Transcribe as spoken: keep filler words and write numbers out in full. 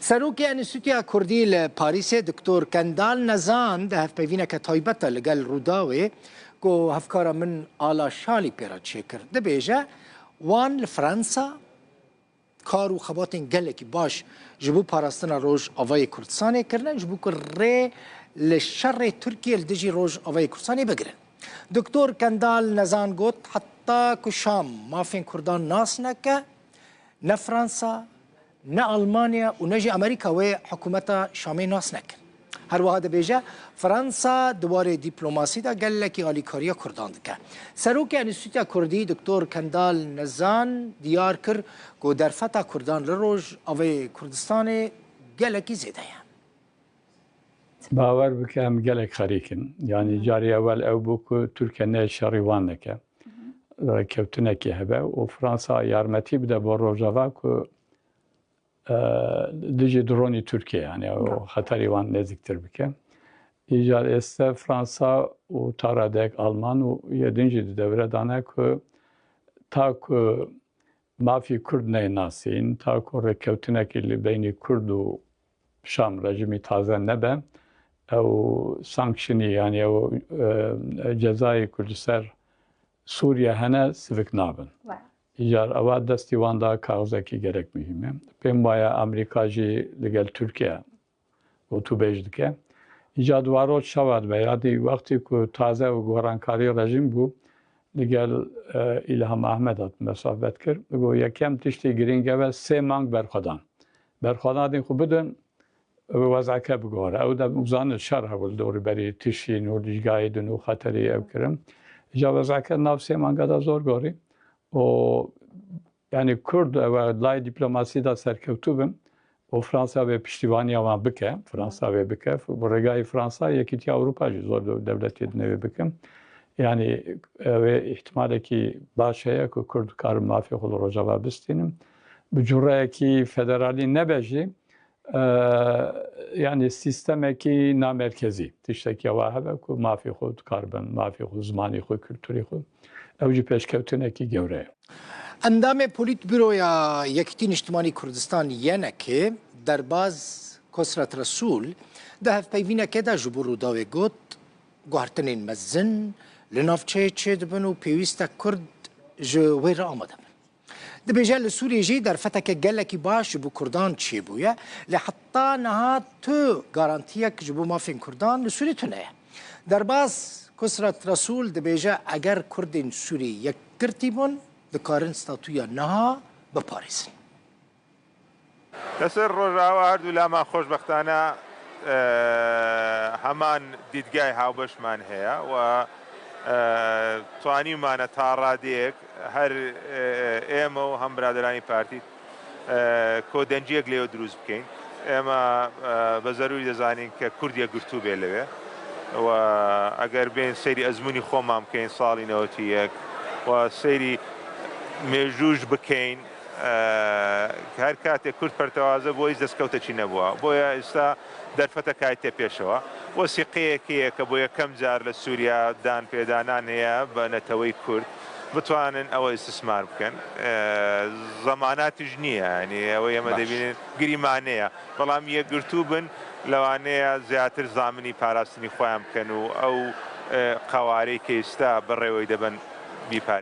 Serokê Enstîtuya Kurdî li Parîsê Doktor Kendal Nezan di hevpeyvîneke taybet de li gel Rûdawê ku hevkara min Ala Şalî pê re çêkir, dibêje, wan li Fransa kar û xebatên gelekî baş ji bo parastina Rojavayê Kurdistanê kirine, ji bo ku rê li şerê Tirkiyê li dijî Rojavayê Kurdistanê bigirin. Doktor Kendal Nezan got, heta ku Şam mafên Kurdan nas neke, ne Fransa, ne Almanya û ne jî Amerîka wê hikûmeta Şamê nas nekin. Her wiha dibêje, Fransa di warê dîplomasî de gelekî alîkariya Kurdan dike. Serokê Enstîtuya Kurdî Doktor Kendal Nezan diyar kir ku derfeta Kurdan li Rojavayê Kurdistanê gelekî zêde ye. Bawer bike em gelek xerîk in. Yanî carê ewel ew bû ku Tirkiye neyê şerî wan neke. Rêkewtinekê hebe û Fransa yarmetî bide bo Rojava ku e, dijî dronî Tirkiye, yanî ew xeterî wan nêzîktir bike. Îcar êste Fransa û taradek Alman û yê din jî di dewre dane ku ta ku mafî Kurd neyê nasîn, ta ku rêkewtinekî li beynî Kurd û Şam rejîmî taze nebe, ew sankşinî, yanî ew e, cezayê ku li ser Sûriye hene sivik nabin. Îcar ewa destî wan da kaxizekî gelek muhîm e. Pêm waya Amerîka jî li gel Tirkiye gotûbêj dike. Îca di warot şewa dibe, yadî wextî ku taze û gorankarî rejîm bû, li gel e, Îlham Ahmed hat me sohbet kir. Digo yekem tiştê girîng ew e sê mang berxwedan. Berxwedanên xwe bidin, wezeke bigore. Ew de uzanir şer hebû li dorî berî Tişîn û Dîcgayê din û xeterî ew kirin. Îca wezeke nav sê manga de zor gorî. O, yanî Kurd ew layê dîplomasî de serkewtû bin û Fransa wê piştîvaniya wan bike, Fransa wê bike. Bi rêgayî Fransa Yekîtiya Ewropa jî zor dewletê dinê wê bikin. Yanî ew ê îhtimalekî baş heye ku Kurd karin mafê xwe li Rojava bistînin. Bi cureyekî federalî nebe jî, e, yanî sîstemekî namerkezî, tiştekî wa hebe ku mafê xwe dikaribin, mafê xwe, zimanê xwe, kulturê xwe. Ew jî pêşkewtinekî gewre ye. Endamê Polîtbûroya Yekîtî Niştimanî Kurdistan, Y N K, derbaz Kosret Resûl di hevpeyvînekê de ji bo Rûdawê got, guhertinên mezin li navçeyê çêdibin û pêwîst e Kurd ji wê re amade bin. Dibêje li Sûriyê jî derfeteke gelekî baş ji bo Kurdan çêbûye, lê heta niha tu garantiyek ji bo mafên Kurdan li Sûriyê tune ye. Derbaz Kosret Resûl dibêje, eger Kurdên Sûriyê yekgirtî bûn, dikarin statûya niha biparêzin. لەسەر ڕۆژاوا هەردوو لامان خۆشبەختانە هەمان دیدگای هاوبەشمان هەیە و توانیمانە تا ڕادەیەک هەر ئێمە و هەم برادرانی پارتی کۆدەنجیەک لێوە دروست بکەین. ئێمە بە زەروری دەزانین کە کورد یەکگرتوو بێ لەوێ و ئەگەر بێن سەیری ئەزموونی خۆمان بکەین ساڵی نەوەتی یەک و سەیری مێژووش بکەین، کە هەر کاتێک کورد پەرتەوازە بووە، هیچ دەستکەوتێکی نەبووە. بۆیە ئێستا دەرفەتە کایتە پێشەوە. وەسیقەیەک هەیە کە بۆ یەکەم جار لە سووریا دان پێدانان هەیە بە نەتەوەی کورد بتوانن ئەوە ئیستیسمار بکەن. زەماناتیش نییە، یانی ئەوەی ئێمە دەبینین گریمانەیە، بەڵام یەکگرتوو بن، لەوانەیە زیاتر زامنی پاراستنی خۆیان بکەن و ئەو قەوارەی کە ئێستا بەڕێوەی دەبەن بیپارێزن.